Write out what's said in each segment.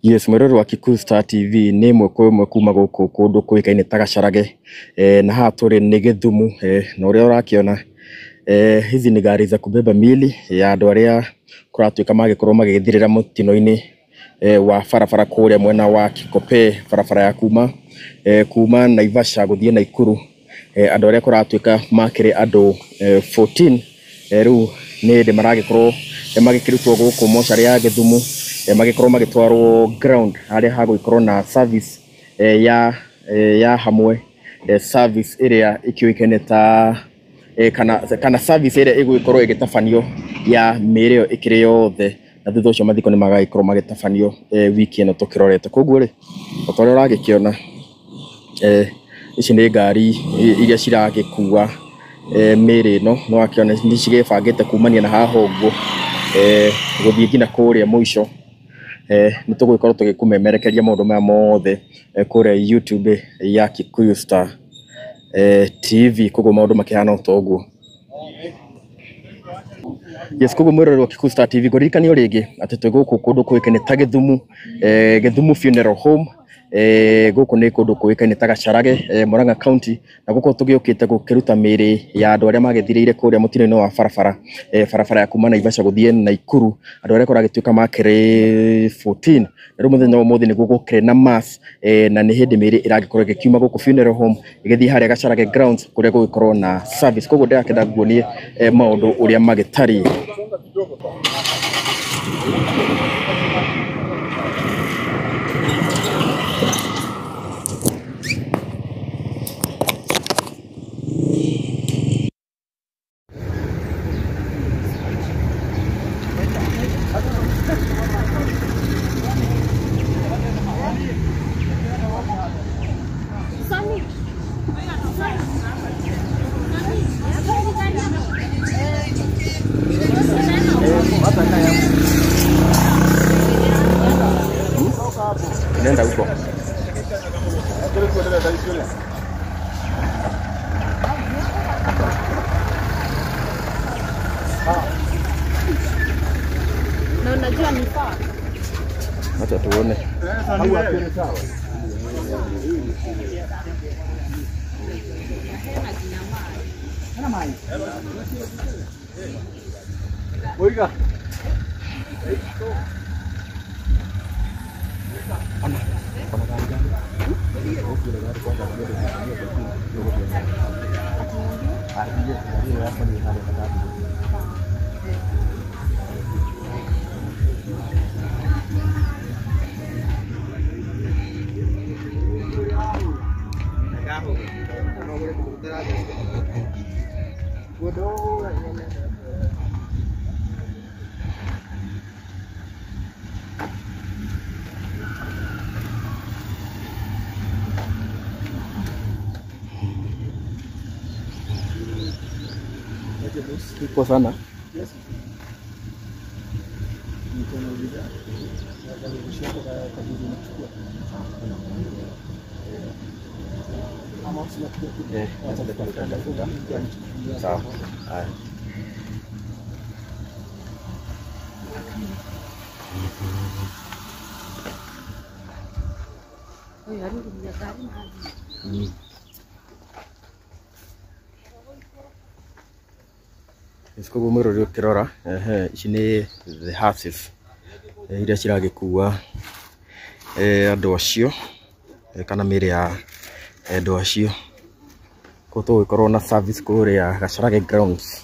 Yes, mwĩroreri wa Kikuyu Star TV nĩ ĩmwe kwa ĩmwe kuma gũkũ kũndũ kũĩkaine ta Gacharage, na haha tũrĩ nĩ Gĩthumu, na ũrĩa ũrakĩona, hizi ni gari za kubeba mili ya andũ arĩa kũratuĩka magĩkorwo magĩgĩthirĩra mũtino-inĩ wa barabara kũrĩa mwena wa Kikopey, barabara ya kuma kuma Naivasha gũthiĩ Naikuru. Andũ arĩa kũratuĩka makĩrĩ andũ 14, rĩu nĩ hĩndĩ maragĩkorwo magĩkĩrutwo gũkũ mocarĩ ya Gĩthumu, magĩkorwo magĩtwarwo ground harĩa hagũgĩkorwo na service ya hamwe, service ĩrĩa ĩkĩũĩkaine ta kana service ĩrĩa ĩgũgĩkorwo ĩgĩtabanio ya mĩĩrĩ ĩyo ĩkĩrĩ yothe, na thutha ũcio mathiko nĩ magagĩkorwo magĩtabanio wiki ĩno tũkĩrorete. Koguo rĩ, o ta ũrĩa ũragĩkĩona, ici nĩ ngari iria ciragĩkua mĩĩrĩ ĩno, nĩ wakĩona nĩ cigĩbangĩte kumania na haha ũguo, gũthiĩ nginya kũrĩa mũico. Nĩ tũgũgĩkorwo tũgĩkũmemerekeria maũndũ maya mothe kũrĩa YouTube ya Kikuyu Star TV, koguo maũndũ makĩhana o ta ũguo. Yes, koguo mwĩroreri wa Kikuyu Star TV, ngũririkanio rĩngĩ atĩ twĩ gũkũ kũndũ kũĩkaine ta Gĩthumu, Gĩthumu Funeral Home. Gũkũ nĩ kũndũ kũĩkaine ta Gacharage, Murang'a County, na gũkũ tũgĩũkĩte gũkĩruta mĩĩrĩ ya andũ arĩa magĩthirĩire kũrĩa mũtino-inĩ wa barabara, barabara ya kuma Naivasha gũthiĩ Naikuru, andũ arĩa kũragĩtuĩka makĩrĩ 14. Na rĩu mũthenya wa ũmũthĩ nĩguo gũkĩrĩ na mass, na nĩ hĩndĩ mĩĩrĩ ĩragĩkorwo ĩgĩkiuma gũkũ funeral home ĩgĩthiĩ harĩa Gacharage grounds kũrĩa gũgĩkorwo na service. Koguo ndĩrakĩenda nguonie maũndũ ũrĩa magĩtariĩ. Nenda huko. Na unajua ni sawa. Acha tuone. Iko sana. Sawa. Haya. Koguo mwĩroreri ũkĩrora, ici nĩ the hearses, iria ciragĩkua andũ acio, kana mĩĩrĩ ya andũ acio. Koguo tũgũgĩkorwo na service kũrĩa Gacharage grounds.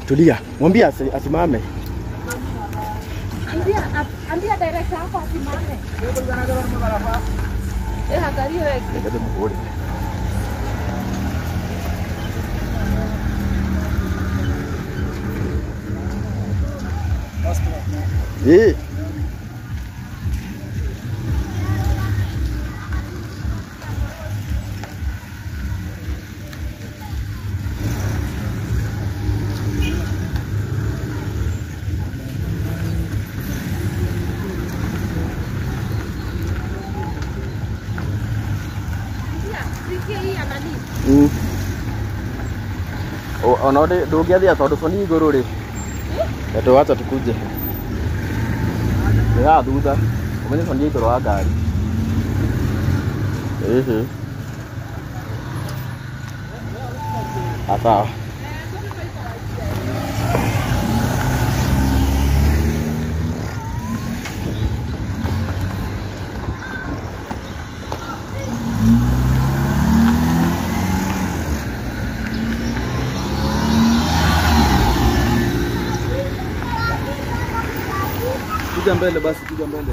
Tulia, mwambie asimame. Ambia director hapo asimame. Eh. Ona ndũngĩathia tondũ boni igũrũ rĩ. Wacha tukuje. Nĩ haha thutha. Ũmenye boni igũrũ wa ngari. Ehe. Sawa. Kuja mbele basi, kuja mbele.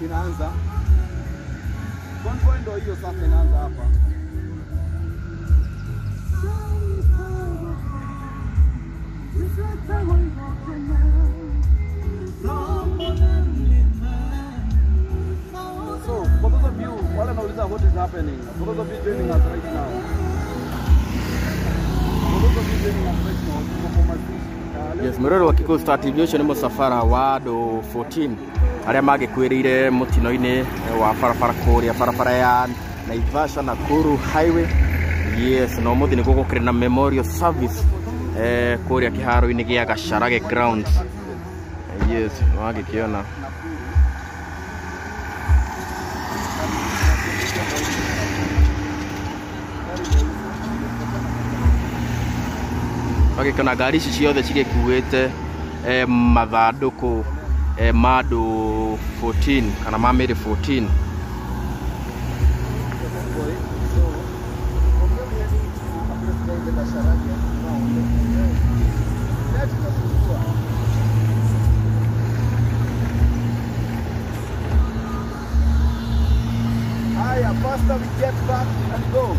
Inaanza convoy ndio hiyo sasa inaanza hapa. So for those of you wale nauliza what is happening, for those of you joining us right now, for those of you joining us right now, tuko kwa mazishi. Yes, mwĩroreri wa Kikuyu Star TV ũcio nĩ mũcabara wa andũ 14 arĩa magĩkuĩrĩire mũtino-inĩ wa barabara kũrĩa barabara ya Naivasha Nakuru Highway. Yes, na ũmũthĩ nĩguo gũkĩrĩ na memorial service kũrĩa kĩharo-inĩ gĩa Gacharage grounds. Yes, wagĩkĩona. Wagĩkĩona ngari ici ciothe cigĩkuĩte mathandũkũ ma andũ 14 kana ma mĩrĩ 14. Haya, faster we get back and go.